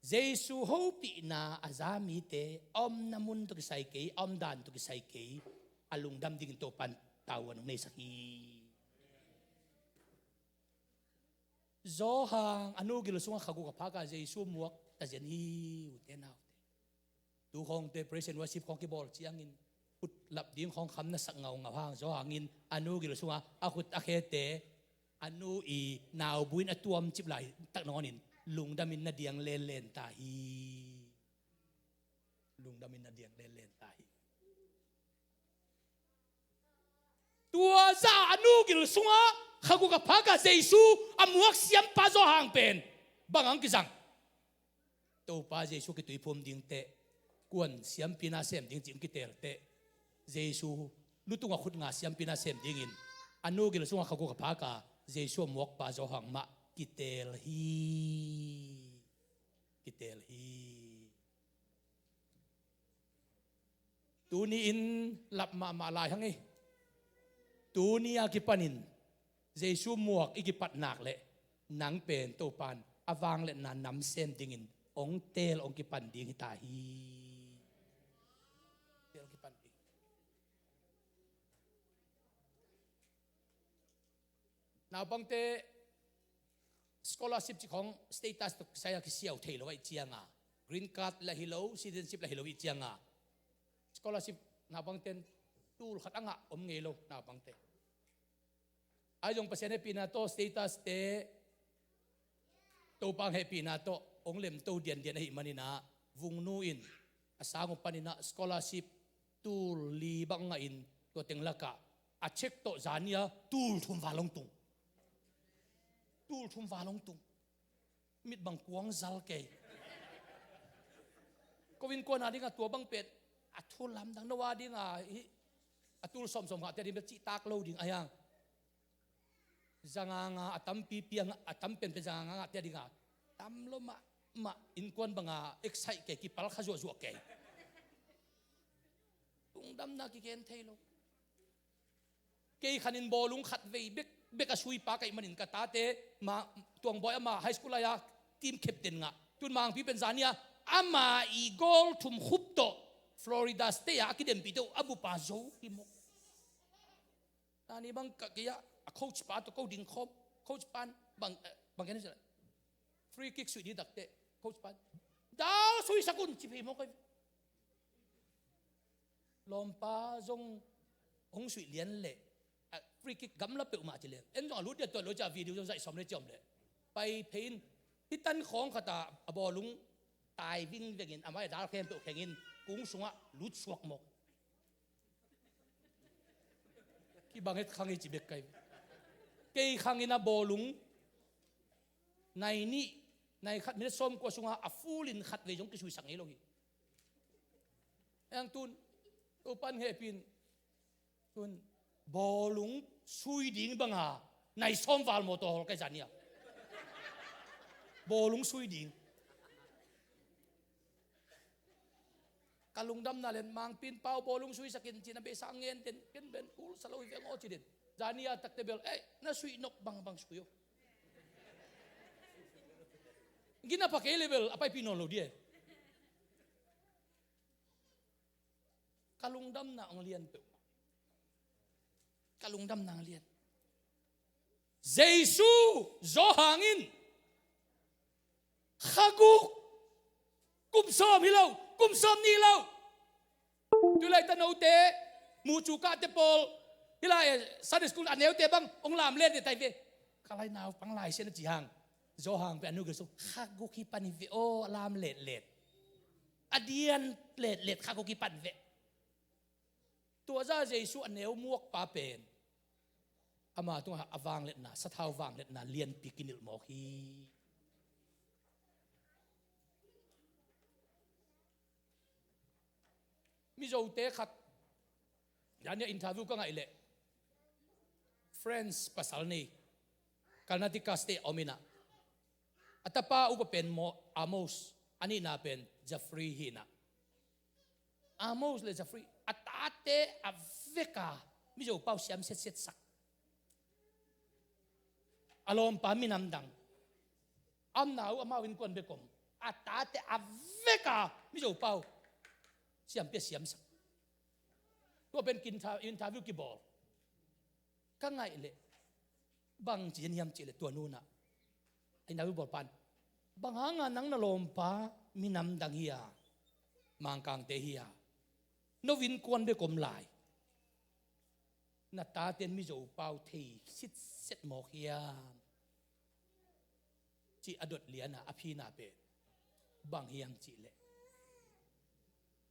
Jesu hopihna a za mite a omna mun tawh kisai kei, a omdan tawh kisai kei, a lungdam dingin Topan tavuan hong neisak hi. Johan a nu gil sungah kha guk a phak a Jesu muak ta zen hi, ute naute. Tu khawngte praise and worship khawng kibawl ciangin khut lap ding khawng kham na sak ngaungau hang Johan in a nu gil sungah a khut a khete, a nu i naubu in a tuamcip laitak nangawnin lungdamin na diang lenlen ta hi. Lungdamin na diang lenlen ta hi. Tua zah a nu gil sungah kha guk a phak a Jesu a muak siampa Johan pen bang hang kizang? Topa Jesu kituiphum ding teh, kuan siampi na sem ding cih hong kiteel teh, Jesu lu tungah khut nga siampi na sem dingin a nu gil sungah kha guk a phak a Jesu a muakpa Johan mah kiteel hi. Kiteel hi. Tuni in lap mahmah lai hang hi. Tuni a kipanin Jesu muak i kipat nak leh nang pen Topan a vangliatna nam sem dingin hong teel, hong kipan ding hi ta hi. Teel, hong kipan ding. Naupangte scholarship cih khawng status tawh kisai a kisiau thei lo ahih cianga, green card lah hi lo, citizenship lah hi lo ahih cianga, scholarship naupangte in tul khat a ngah om ngei lo naupangte. Ahi zong Pasian hehpihna tawh status te Topa hehpihna tawh hong lemto diandian ahih manin ah, Vungnu in a sang uh panin ah scholarship tul li bang ngahin, tua teng lakah a cheque tawh zani-a tul thum val hong tung. Tul thum val hong tung. Mit bang kuang zal kei. Ko innkuan a dingah tua bang pen a thu lamdang, no a dingah hih a tul sawmsawm ngahte a ding bel cihtak lo ding a hiang. Zanga nga a tampipi a ngah, a tam penpen zanga nga ngahte a dingah tam lo mah. Mah innkuan banga excite kei, kipal kha zuahzuah kei. Lungdamna kigen thei lo. Kei khanin bawlung khat vei bek, bek a suipa ka hih manin ka tate, ma, Tuangbawi ama high school lai-a team captain ngah. Tun Mangpi pen zani-a ama i goal thum khup tawh Florida State ah a kidempihte uh a bupa zo hi mawk. Nani bang ka, kei ah a coach pa tawh ko ding khawm. Coach pan bang, eh, bang ken free kick suih ding takte, coach pan, "Dau, suihsak un," ci phei mawk ai. Lawmpa zong hong suih lian leh, ah, free kick gamla peuhmah ci leh, en zong a lut dia tuat lo cia, video zong zaih sawm le ciam leh, pai phei in, hih tan khawng khat ah a bawlung tai vingvengin, amah i dal khempeuh khengin, kung sungah lut suak mawk. Kibang et khang i ci bek kai. Kei khangin a bawlung nai nih, nai khat minute sawmkua sungah a full in khat vei zong kisuisak ngei lo hi. Eng tun, Topan hehpih in, tun bawlung sui ding banga nai sawm val mawtaw hawl kai zani-a. Bawlung sui ding. Ka lungdamna lian, Mangpi in, "Pau, bawlung suisak in," ci-in a beisa ngen den, ken ben ul sa lo hi veng aw ci den. Zani-a takte bel, "Eh, na suih nop bangbang sui aw. Gina pha kei le bel a paipih nawn lo dia." Ka lungdamna hong lian peuhmah. Ka lungdamna hong lian. Jesu zawhang in kha guk, kum sawm hi lo, kum sawm nih lo. Tulai tanote, mucu kahte pawl, hih lai, eh, Sunday school a neute bang hong lam let ni tai ve. Ka lai naupang lai sia na ci hang. Zawhang pen a nu gil sung, "Kha guk hi pan hi ve aw, a lam letlet. A dian letlet kha guk hi pan ve." Tua zah Jesu a neu muakpa pen ama tungah a vangliatna, sathau vangliatna lianpi kinilh mawk hi. Mizote khat, zani-a interview ka ngaih leh, French pasal nei, Connecticut State a om in ah, a tapa upa pen Mo-, Amos, a nihna pen Jeffrey hi in ah. Amos le Jeffrey, a tate a veka Mizo pau siam setsetsak. A lawmpa minam dang. Amna uh amau innkuan bek om. A tate a veka Mizo pau siam pia siamsak. Tua pen kin tha, interview kibawl. Ka ngaih leh, bang ci hiam cih leh tua nu in ah, a interview bawlpa in, "Bang hanga nang na lawmpa minam dang hi a, Mangkangte hi a, no innkuan bek om lai, na taten Mizo pau thei sitset mawk hiam?" cih a dot lian a, a phina pen bang hiam cih leh,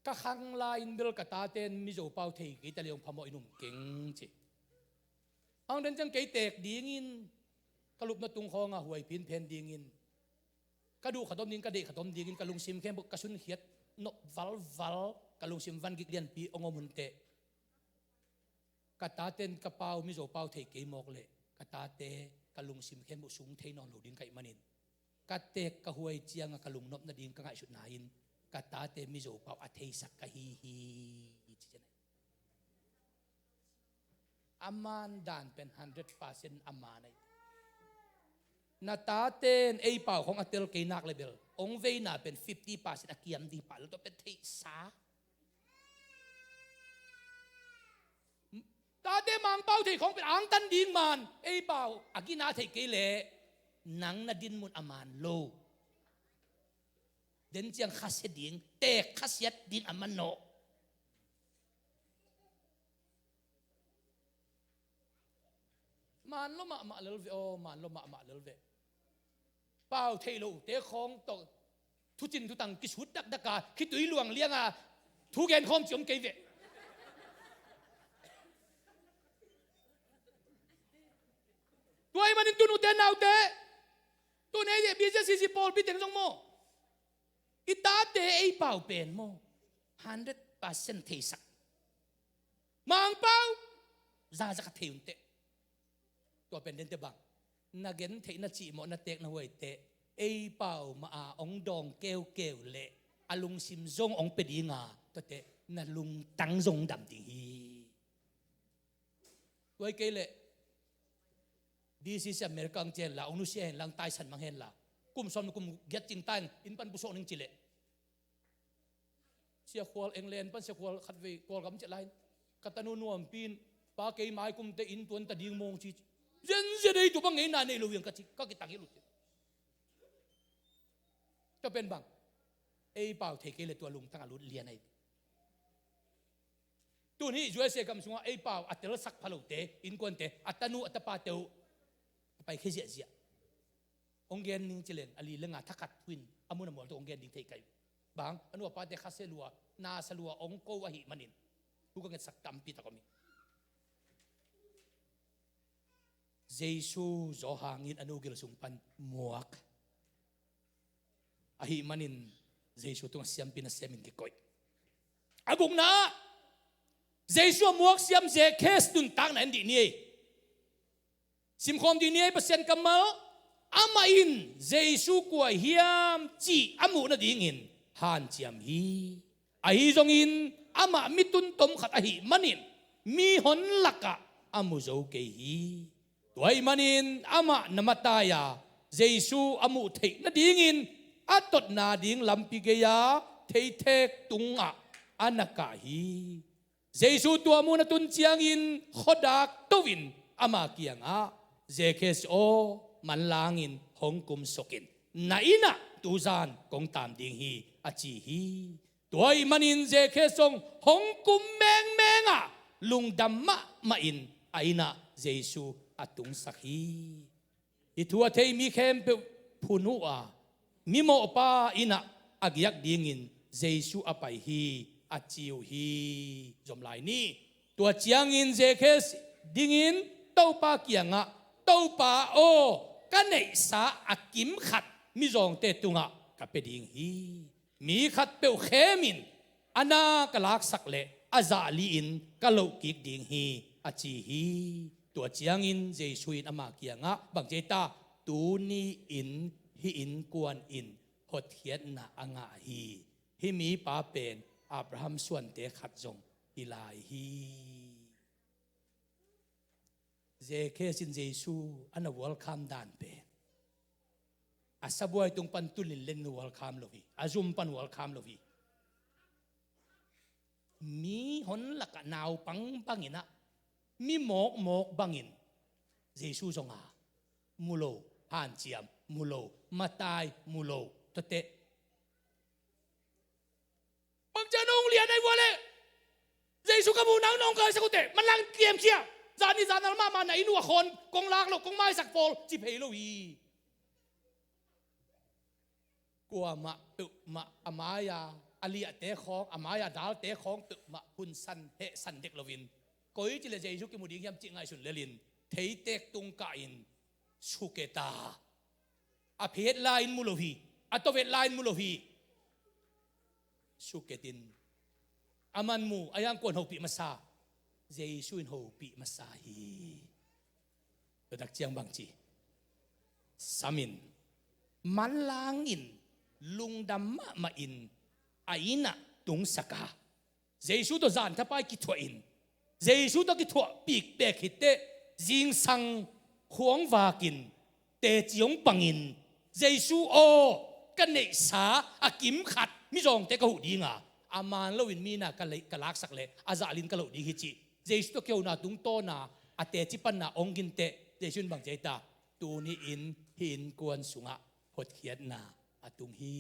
"Ka khang lai-in bel ka taten Mizo pau thei kei ta leh hong phamawh in um keng," ci. Hang den ciang kei teek dingin, ka lupna tung khawngah huaipin phen dingin, ka duh khat om ding, ka deih khat om dingin, ka lungsim khempeuh ka sunkhiat nop valval, ka lungsim van gik lianpi hong om hun teh, ka taten ka pau, Mizo pau thei kei mawk leh, ka tate ka lungsim khempeuh sung thei nawn lo ding ka hih manin, ka teek ka huai ciangah ka lungnop nading ka ngaihsutna in, ka tate Mizo pau a theisak ka hi hi, ci cian ahi. A man dan pen hundred percent a man ahi. Na taten ei pau khawng a tel kei nak leh bel, hong veina pen fifty percent a kiam ding hi pah lel, tua pen theihsa. Tate Mangpau thei khawng pen angtan ding man, ei pau a gina thei kei leh, nang na dinmun a man lo. Den ciang khasia ding, teek khasiat ding a manawh. Man lo mahmah lel ve aw, man lo mahmah lel ve. Pau thei lote khawng tawh thucin thutang kisut dakdaka, khitui luang lianga thu gen khawm ci om kei ve. Tua ahih manin tun ute naute, tun ei B C C C pawlpi teng zong maw, i tate ei pau pen maw, hundred percent theisak. Mangpau, zakzak a thei un teh. Tua pen den teh bang, na gentheih, na cihmawh, na teek, na huai teh, Ei pau mah a hong dawng keukeu leh a lungsim zong hong pia dinga, tuate na lungtang zong dam ding hi. Tua hi kei leh D C C America ang cian la, hong nusia hen lang, taisan mang hen la, kum sawm kum giat cing tang inn pan pusuak ning ci leh, Sia Khual, England pan Sia Khual khatvei Kawlgam ciah lai-in, ka tanu nuampi in, "Pa, kei mai kumte inn tuan ta ding mawng," ci. Zenzen ei tu bang ngeina nei lo hiang ka ci, ka kitang hi lut. Tua pen bang, ei pau thei kei le tua lungtang a lut lian ahi. Tun hih U S A gam sungah ei pau a telsak pha lote, innkuante, a tanu a tapate uh a pai khia ziahziah. Hong gen ning ci leng, a li le nga thakhat thu in a mun a mual tawh hong gen ding thei kai. Bang, a nu a pate khasia lua, nasa lua hong ko ahih manin, thu ka ngetsak tampi tak om hi. Jesu zaw hangin a nu gil sung pan muak ahih manin Jesu tungah siampi na siamin kikoih. A gukna ah, Jesu a muak siam Zekhas nuntakna en dih ni ei. Simkhawm dih ni ei, Pasian kammal. Amah in Jesu kua hiam cih a muh nadingin hanciam hi. Ahi zongin amah mi tuntom khat ahih manin mihon lakah a mu zo kei hi. Tua ahih manin amah na matai-a Jesu a muh theih nadingin a totna ding lampi gei-a theithek tungah a na kah hi. Jesu tua mun a tun ciangin khuadak to-in ama kiangah, "Zekhas aw, manlangin hong kumsuk in, na innah tuzan kong taam ding hi," a ci hi. Tua ahih manin Zekhas zong hong kum mengmeng a, lungdam mahmah in a innah Jesu a tungsak hi. Hih thu a thei mi khempeuh phun uh a, mimawhpa innah a giak dingin Jesu a pai hi, a ci uh hi. Zom lai ni. Tua ciangin Zekhas dingin Topa kiangah, "Topa aw, ka neihsa a kim khat mizawngte tungah ka pia ding hi. Mi khatpeuh khemin a na ka laksak leh a zah li-in ka lohkik ding hi," a ci hi. Tua ciangin Jesu in ama kiangah bang ci ei ta? "Tuni-in hih innkuan in hotkhiatna a ngah hi. Hih mipa pen Abraham suante khat zong hi lai hi." Zekhas in Jesu a na welcome dan pen, a sabuai tung pan tulin len welcome lo hi, a zum pan welcome lo hi. Mihon lakah naupang bangin ah, mi mawkmawk bangin Jesu zong a mu lo, hanciam mu lo, matai mu lo, tuate. Bang ciang nong lian ai vua leh, Jesu ka muh nang nong kaisak uh teh, manlang kiamkhia. Zan i zan al mahmah na inn uh a khawn kong lak loh, kong maisak pawl ci phei lo hi. Kuamah peuhmah a mai-a a liahte khawng, a mai-a dalte khawng peuhmah hunsan hehsan dek loin, koi ci leh Jesu kimu ding hiam cih ngaihsun lelin, theitek tung kah in, suketa. A phet lai-in mu lo hi, a tawvet lai-in mu lo hi. Suketin a man mu, a hiang kuan hopih masa, Jesu in hopih masa hi. Tua tak ciang bang ci? Samin, manlangin, lungdam mahmahin a innah tungsak a, Jesu tawh zanthapai kithuahin, Jesu tawh kithuah pikpek hi teh, zingsang khuangvakin, teci hong pangin, "Jesu aw, ka neihsa a kim khat mizawngte ka huh dinga, a man loin mi na ka lei-, ka laksak leh a zah li-in ka loh ding hi," cih Jesu tawh kihona tungtawna a teci panna hong gin teh, Jesu in bang ci ei ta? "Tuni-in hih innkuan sungah hotkhiatna a tung hi."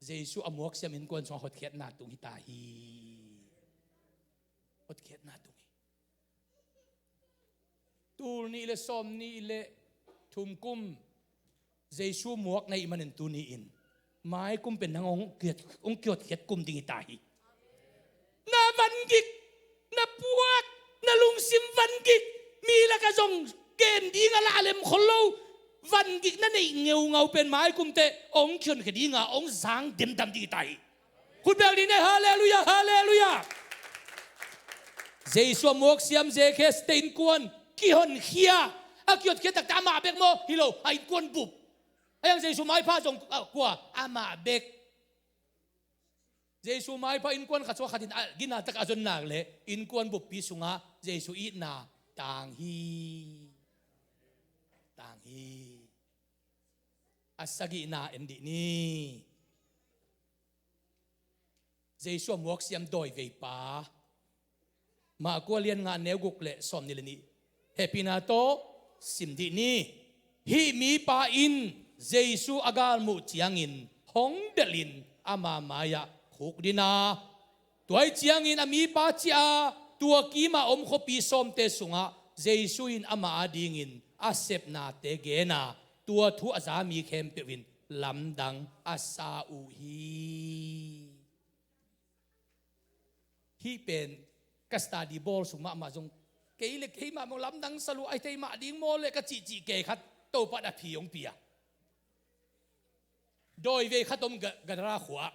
Jesu a muaksiam innkuan sungah hotkhiatna tung hi ta hi. Hotkhiatna tung hi. Tul nih le sawm nih le thum kum Jesu muak na hih manin tuni-in mai kum pen nang hong kiat, hong kihotkhiat kum ding hi ta hi. Na vangik, na puak, na lungsim vangik, mi lakah zong gen ding a lah a lem khol lo, vangik na neih ngeungau pen mai kum teh hong kihonkhia dinga hong zang demdam ding hi ta hi. Khut beng dih ni, halleluiah, halleluiah. Jesu a muaksiam Zekhas te innkuan kihonkhia, a kihotkhiat takte amah bek maw? Hi lo, a innkuan bup. Ahi hang Jesu maipha zong, ah, kua, amah bek. Jesu maipha innkuan khat sungah khat in a gina tak a zon nak leh innkuan buppi sungah Jesu itna tang hi. Tang hi. A sagihna en dih ni. Jesu a muaksiam dawiveipa. Marka lian nga neu guk le sawmnih le nih. Hehpihna tawh sim dih ni. Hih mipa in Jesu a galmuh ciangin hong delhin ama mai-ah khukdin a, tua ahih ciangin a mipa ciah a, tua kimah om khuapi sawmte sungah Jesu in amah adingin a sepnate gen a, tua thu a za mi khempeuh in lamdang a sa uh hi. Hih pen ka study bawl sung mahmah zong, kei le keimah mong lamdang sa lua, a hi thei mah ding maw le ka cihcih kei khat Topa in a phi hong pia. Dawivei khat om Ga-, Gadara khua.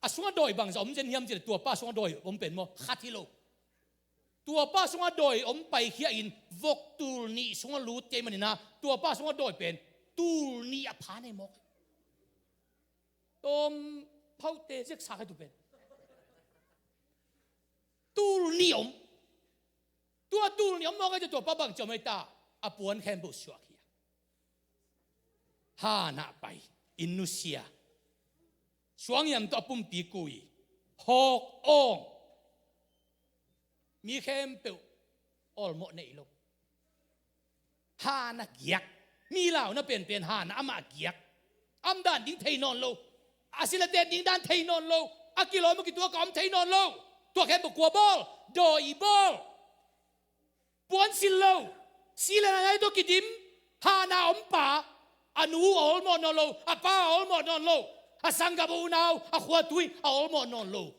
A sungah dawi bangzah om zen hiam cih leh tuapa sungah dawi om pen maw, khat hi lo. Tuapa sungah dawi om paikhia in vok tul nih sungah lut kei manin a, tuapa sungah dawi pen tul nih a pha nei mawk. Tawm phaute zeksa kha tu pen. Tul nih om. Tua tul nih om mawk ahi, tuapa bang ci om ahi ta, a puan khempeuh suak hi a. Hanah pai, inn nusia. Suanghiam tawh a pumpi kui, hawk awng. Mi khempeuh awlmawh nei lo. Hanah giak. Mi launa penpen hanah amah giak. Amdan ding thei nawn lo. A sila ten ding dan thei nawn lo. A kilawm a kituak a om thei nawn lo. Tua khempeuh kua bawl? Dawi bawl. Puansilh lo, si le nai tawh kidim, hanah om pa, a nu a awlmawh nawn lo, a pa a awlmawh nawn lo, a sanggam a unau, a khuatui a awlmawh nawn lo.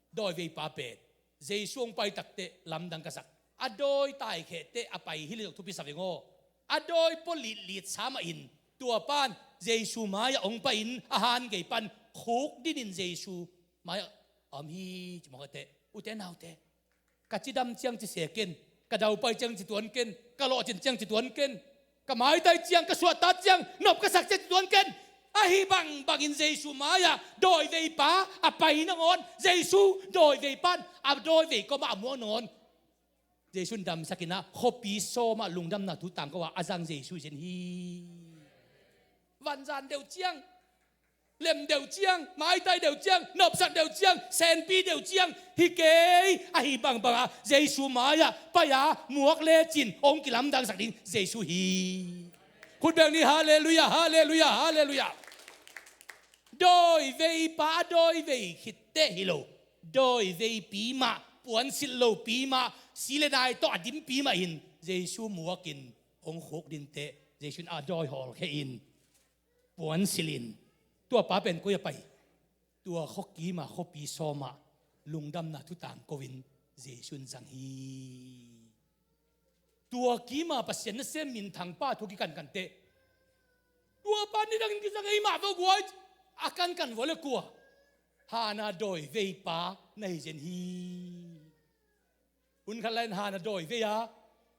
Dawiveipa pen Jesu hong pai takteh lamdang ka sak. A dawi taikhehte a pai hi leh zong thupi sa veng aw. A dawi pua litlit sa mah in, tua pan Jesu mai-ah hong pai-in a han gei pan khukdin in Jesu mai-ah om hi ci mawk a teh. Ute naute, ka cidam ciang ci se ken, ka daupai ciang ci tuan ken, ka lawhcin ciang ci tuan ken, ka maitai ciang, ka suahtak ciang, nop ka sak ciang ci tuan ken. Ahi bangbangin Jesu mai-ah dawiveipa a pai nangawn, Jesu dawiveipa in a dawivei kawmah a muak nangawn, Jesu in damsak in a, khuapi sawmah lungdamna thu tangko a, a zang Jesu hi zen hi. Vanzan deuh ciang, lem deuh ciang, maitai deuh ciang, nopsak deuh ciang, senpi deuh ciang, hi kei, ahi bangbang a Jesu mai-ah pai-a muak lecin hong kilamdangsak ding Jesu hi. Khut beng ni, halleluiah, halleluiah, halleluiah. Dawiveipa a dawivei khitteh hi lo, dawiveipi mah, puansilh lopi mah, si le nai tawh a dimpi mah in Jesu muakin hong khukdinteh Jesu in a dawi hawlkhia in, puansilh in, tuapa pen koi a pai? Tua khuakima khuapi sawmah lungdamna thu tangko in Jesu in zang hi. Tua kima Pasian nasem minthangpa thu kikankan teh, tuapa nidangin kizang ei mah vo guai, a kankan vo le kua? Hana dawiveipa na hi zen hi. Hun khat lai-in Hana dawivei a,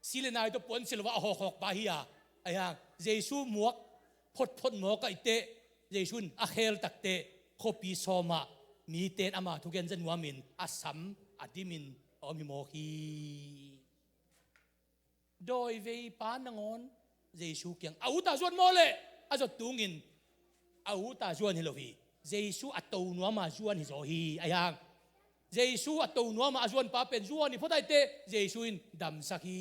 si le nai tawh puansilh lo a hawkhawkpa hi a, ahi hang Jesu muak photphot mawk ahih teh, Jesu in a khel takteh khuapi sawmah mite in ama thugen za nuamin a sam a dimin a om hi mawk hi. Dawiveipa nangawn Jesu kiang a ut a zuan maw le, a zot tungin a ut a zuan hi lo hi. Jesu a to nuam a zuan hi zaw hi. Ahi hang Jesu a to nuam a zuanpa pen zuan hi phot ahih teh Jesu in damsak hi.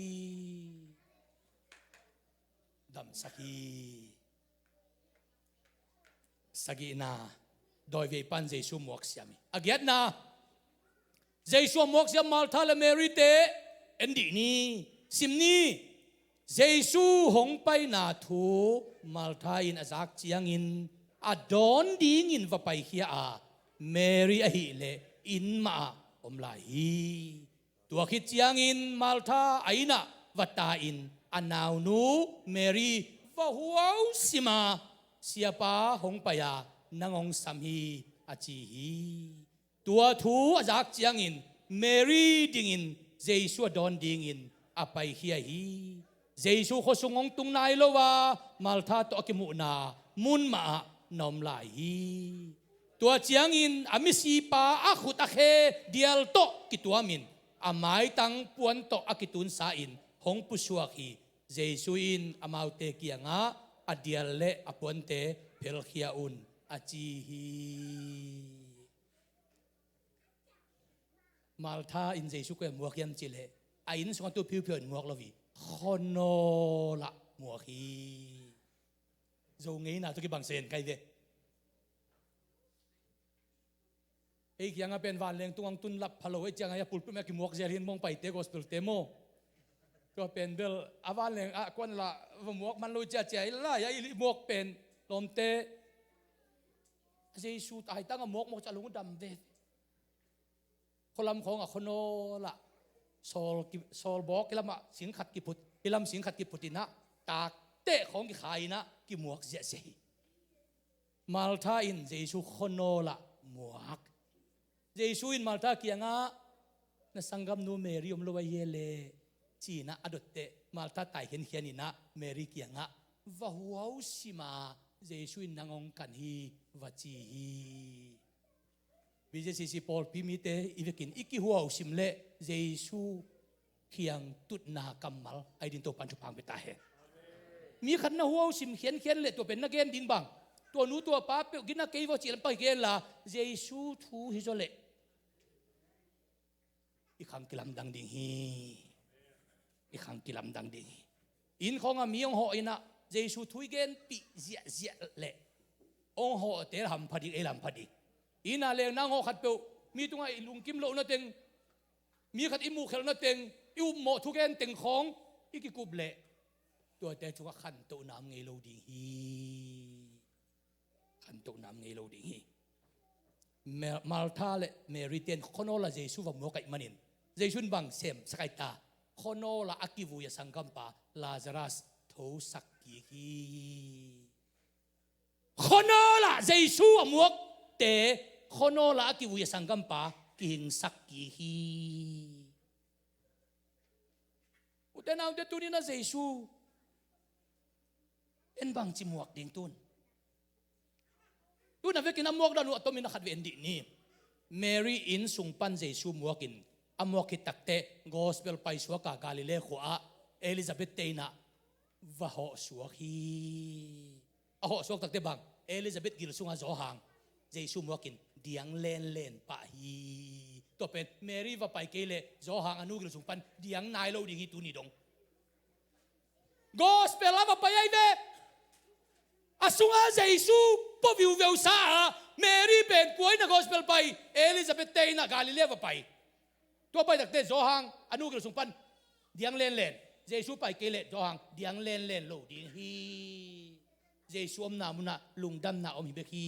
Damsak hi. Sagihna, dawiveipa in Jesu muaksiam hi. A giatna, Jesu a muaksiam Martha le Mary te en dih ni, sim ni. Jesu hong paina thu Martha in a zak ciangin a dawn dingin va paikhia a, Mary ahih leh inn mahah om lai hi. Tua khit ciangin Martha a innah va ta-in a naunu Mary va huausim a, Siapa hong pai a, nang hong sam hi, a ci hi. Tua thu a zak ciangin Mary dingin Jesu a dawn dingin a paikhia hi. Jesu khuasung hong tung nai lo a, Martha tawh a kimuhna mun mah ah na om lai hi. Tua ciangin a misipa a khut a khe dial tawh kituamin a maitang puan tawh a kitunsa-in hong pusuak hi. Jesu in amaute kiangah, "A dial le a puante phelkhia un," a ci hi. Martha in Jesu koi-ah muak hiam cih leh, a inn sungah tu phiuphiu in muak lo hi. Khuanawl ah muak hi. Zo ngeina tawh kibang sen kai ve. Ei kiangah pen vanleng tungah hong tun lap pha lo, ei ciangah a pulpit mah kimuak zel hi in mawng paite gospel te maw. Tua pen bel a vanleng ah kuan lah va muak man lo cia cia i lai-ah i muak pen lawmte. Jesu taitang a muak mawk cia lung dam ve. Khualam khawngah khuanawl ah sawl ki, sawl bawk, hi lamah sing khat kiphut, hi lam sing khat kiphut in ah, takteh khawng kikhai in ah kimuak ziahziah hi. Martha in Jesu khuanawl ah muak. Jesu in Martha kiangah, "Na sanggamnu Mary om lo ahi e leh," ci-in ah a dot teh, Martha tai khiankhian in ah Mary kiangah, "Va huausim a, Jesu in nang hong kan hi," va ci hi. B J C C pawlpi mite i vekin i kihuausim leh Jesu khiangtutna kammal ahi ding Topan thupha hong pia ta hen. Mi khat na huausim khiankhian leh tua pen na gen ding bang, "Tua nu tua pa peuh gina kei vaw," cih lam pah hi kei hen la, Jesu thu hi zaw leh i khang kilamdang ding hi. I khang kilamdang ding hi. Inn khawngah mi hong hawh in ah Jesu thu i genpih ziahziah leh hong hawhte hampha ding, ei hampha ding. Inn ah lengna hong hawh khat peuh, mi tungah i lungkim lohna teng, mi khat i muhkhelhna teng, i upmawh thugen teng khawng i kikup leh, tuate tungah khantohna om ngei lo ding hi. Khantohna om ngei lo ding hi. Ma-, Martha le Mary ten khuanawl ah Jesu va muak ahih manin, Jesu in bang semsak ai ta? Khuanawl ah a kivui a sanggampa Lazarus thosak kik hi. Khuanawl ah Jesu a muakte, khuanawl ah a kivui a sanggampa kihingsak kik hi. Ute naute, tuni-in ah Jesu en bangci muak ding tun? Tun a vekin a muak dan uh a tomin a khat vei en dih ni. Mary inn sung pan Jesu muakin a muak khit takteh gospel paisuak a Galilee khua-ah Elizabeth te inn ah va hawhsuak hi. A hawhsuak takteh bang, Elizabeth gil sungah Johan Jesu muakin diang lenlen pah hi. Tua pen Mary va pai kei leh Johan a nu gil sung pan diang nai lo ding hi tuni dong. Gospel a va pai ahi ve. A sungah Jesu pua viuveu sa a, Mary pen kua inn ah gospel pai? Elizabeth te inn ah Galilee va pai. Tua pai takteh Johan a nu gil sung pan diang lenlen. Jesu pai kei leh Johan diang lenlen lo ding hi. Jesu omna munah lungdamna om hi bek hi.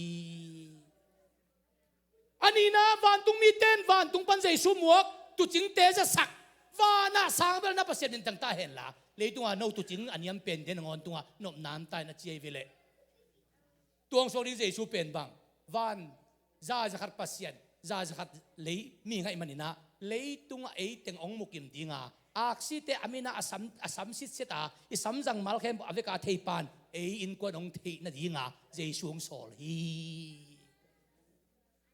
A nihna, vantung mite in vantung pan Jesu muak, tuucingte zasak, vanah sang belna Pasian mintang ta hen la, leitungah no tuucing a niam pente nangawn tungah nopna om ta hen a ci ahi ve leh. Tua hong suak ding Jesu pen bang, van za zakhat Pasian, za zakhat lei mihing ahih manin ah, leitungah eiteng hong mukim ding a, aksite a min ah a sam, a sam sitset a, i samzang mal khempeuh a vek a theipa in ei innkuan hong theih nading a Jesu hong sawl hi.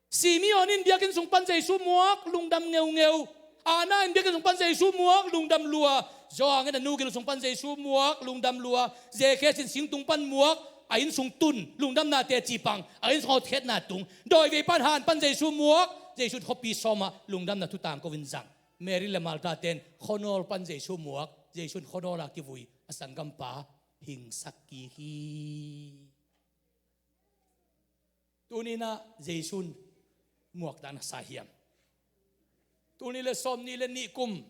Simeon in biakinn sung pan Jesu muak, lungdam ngeungeu. Anna in biakinn sung pan Jesu muak, lungdam lua. Johan in a nu gil sung pan Jesu muak, lungdam lua. Zekhas in singtung pan muak, a inn sung tun, lungdamna teci pang, a inn sung hotkhiatna tung. Dawiveipa in han pan Jesu muak, Jesu in khuapi sawm ah lungdamna thu tangko in zang. Mary le Martha ten khuanawl pan Jesu muak, Jesu in khuanawl a kivui a sanggampa hingsak kik hi. Tuni-in ah Jesu in muak dan a sa hiam? Tul nih le sawmnih le nih kum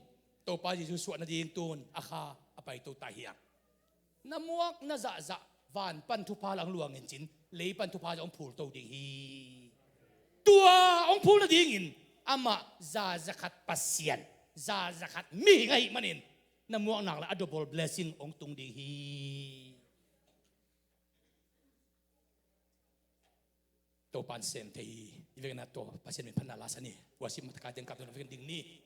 Topa Jesu suah nading tun a kha a paito ta hiam? Na muak na zahzah van pan thupha la hong luang in cin, lei pan thupha zong hong phul to ding hi. Tua hong phul nadingin amah za zakhat Pasian, za zakhat mihing ahih manin na muak nak le a double blessing hong tung ding hi. Topa in sem thei hi. I vekin ah tua Pasian min phatna la sa ni. Worship mah taka teng kap tawh na vekin ding ni.